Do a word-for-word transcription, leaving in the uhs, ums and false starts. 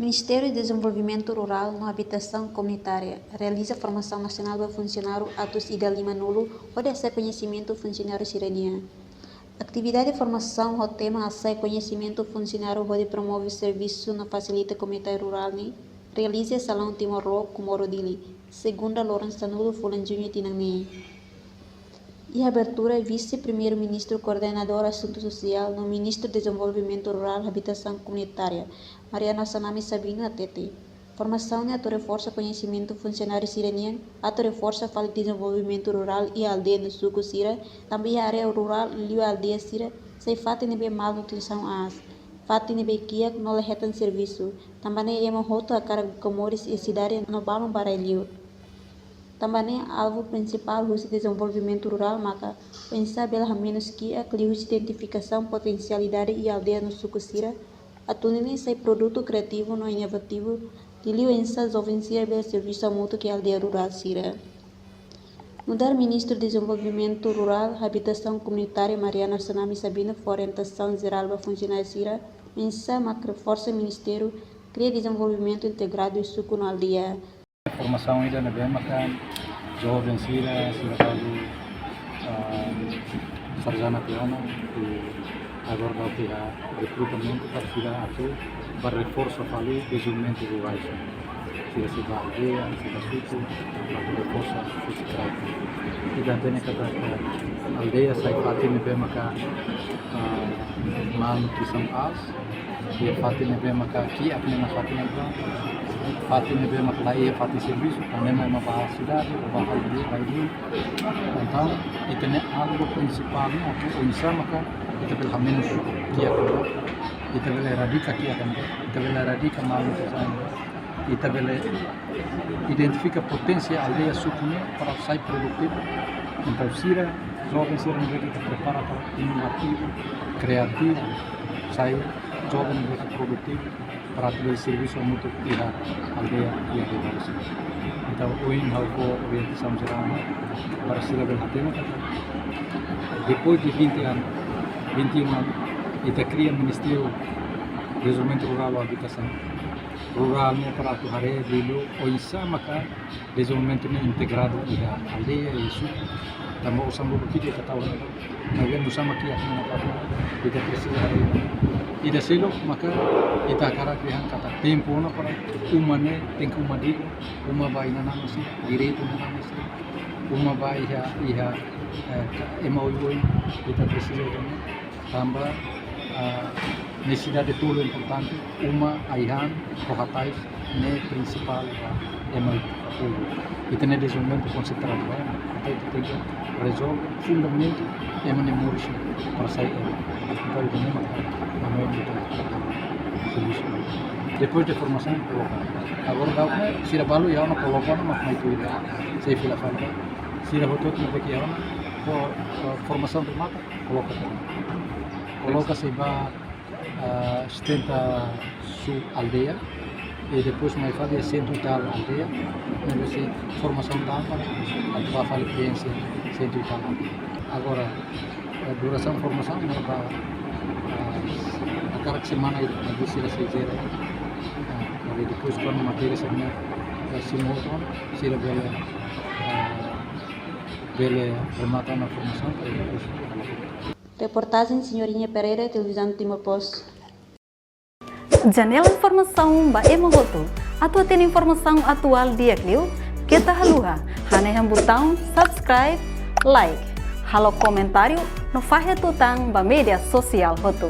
Ministériu Dezenvolvimentu Rurál no Abitasaun Komunitária realiza formasaun nasionál ba funsionáriu atus ida lima-nulu hodi hasa'e koñesimentu funsionáriu sira-nian. Atividade formasaun ho tema hasa'e koñesimentu funsionáriu hodi promove servisu no fasilita komunidade rurál nian realiza iha Salaun Timor Law, Comoro, Dili, segunda loron sanulu fulan Juñu tinan ne'e. Iha abertura, Vise-Primeiru-Ministru Koordenadór Asuntu Sosiál no Ministru Dezenvolvimentu Rurál Abitasaun Komunitária, Mariano Assanami Sabino, hateten, formasaun ne'e atu reforsa koñesimentu funsionáriu sira-nian, atu reforsa fali dezenvolvimentu rurál iha aldeia no suku sira, tanba iha área rurál liu aldeia sira sai fatin ne'ebé malnutrisaun aas, fatin ne'ebé kiak no la hetan servisu, tanba ne'e ema hotu hakarak bá moris iha sidade no balun ba rai-liur. Tanba ne'e alvu prinsipál husi dezenvolvimentu rurál maka oinsá bele hamenus kiak liuhusi identifikasaun potensialidade iha aldeia no suku sira, atu nune'e sai produtu kriativu no inovativu, liuliu oinsá joven sira bele servisu hamutuk iha aldeia rurál sira. Nu'udar Ministru Dezenvolvimentu Rurál Abitasaun Komunitária Mariano Assanami Sabino fó orientasaun jerál ba funsionáriu sira, oinsá mak reforsa ministériu kria dezenvolvimentu integradu iha suku no aldeia. Formasaun ida ne'ebé maka joven sira, sira balu, ah, sarjana tiha ona, i agora daudaun iha rekrutamentu para sira atu bá reforsa fali dezenvolvimentu rurál. Sira sei bá aldeia, sira bá suku, atu reforsa husi kraik. Ita hatene katak aldeia sai fatin ne'ebé maka, ah, malnutrisaun aas, iha fatin ne'ebé maka kiak ne'e iha fatin ne'ebá, fatin ne'ebé maka la iha fatin servisu, tanba ne'e ema bá sidade, bá rai-liur, rai-liur. Entaun, ita-nia alvu prinsipál ne'e atu oinsá maka ita bele hamenus kiak ne'e, ita bele eradika kiak ne'e, ita bele eradika malnutrisaun, ita bele identifika poténsia aldeia, suku ne'e para sai produtivu. Entaun sira, joven sira ne'ebé ita prepara para inovativu, kriativu, sai joven ne'ebé produtivu, para atu bele servisu hamutuk iha aldeia, iha aldeia balu sira. Entaun, ohin ha'u fó orientasaun jerál para sira bele hatene katak depois de vinte anos, vinte e um anos, ita kria Ministériu Dezenvolvimentu Rurál no Abitasaun. Rurál ne'e para atu haree dulu oinsá maka dezenvolvimentu ne'e integradu iha aldeia, iha suku. Tanba osan bobo kidi ita tau, maibé nusá mak kiak ne'e mak ita presiza haree. Ida seluk maka ita hakarak dehan katak tempu ona para uma ne'e tenke uma di'ak, uma ba inan-aman sira, direitu inan-aman sira, uma ba iha, iha, eh, ka-, ema oioin, ita presiza dehan ne'e. Tanba, ah, nesesidade tolu importante, uma, ai-han, no hatais, ne'e prinsipál ba ema ita povu. Ita-nia dezenvolvimentu konsentradu ba ema, entaun ita tenke rezolve fundamentu ema nia moris para sai ema. Entaun ita-nia maka, mano ita servisu. Depois de formasaun, koloka. Agora daudaun ne'e, sira balu iha ona, koloka ona, mak mai tuir, sei fila falta. Sira hotu-hotu ne'ebé iha ona, fo-, fo-, formasaun remata, koloka. Koloka sei bá, ah, setenta su aldeia, i depois mai fali sentu i tal aldeia, ne'ebé sei formasaun tan para atu bá fali preenxe sentu i tal aldeia. Agora, eh, durasaun formasaun ne'e ba, ah, hakarak semana ida, ne'ebé sira sei jere. Ah, i depois kuandu matéria sira-ne'e, eh, simu hotu, sira bele, ah, bele remata ona formasaun, i depois. Reportajen Senhorinha Pereira, Televizaun Timor Post. Janela informasaun ba ema hotu. Atu hatene informasaun atuál di'ak liu, keta haluha hanehan butaun subscribe, like, halo komentáriu no fahe tutan ba média sosiál hotu.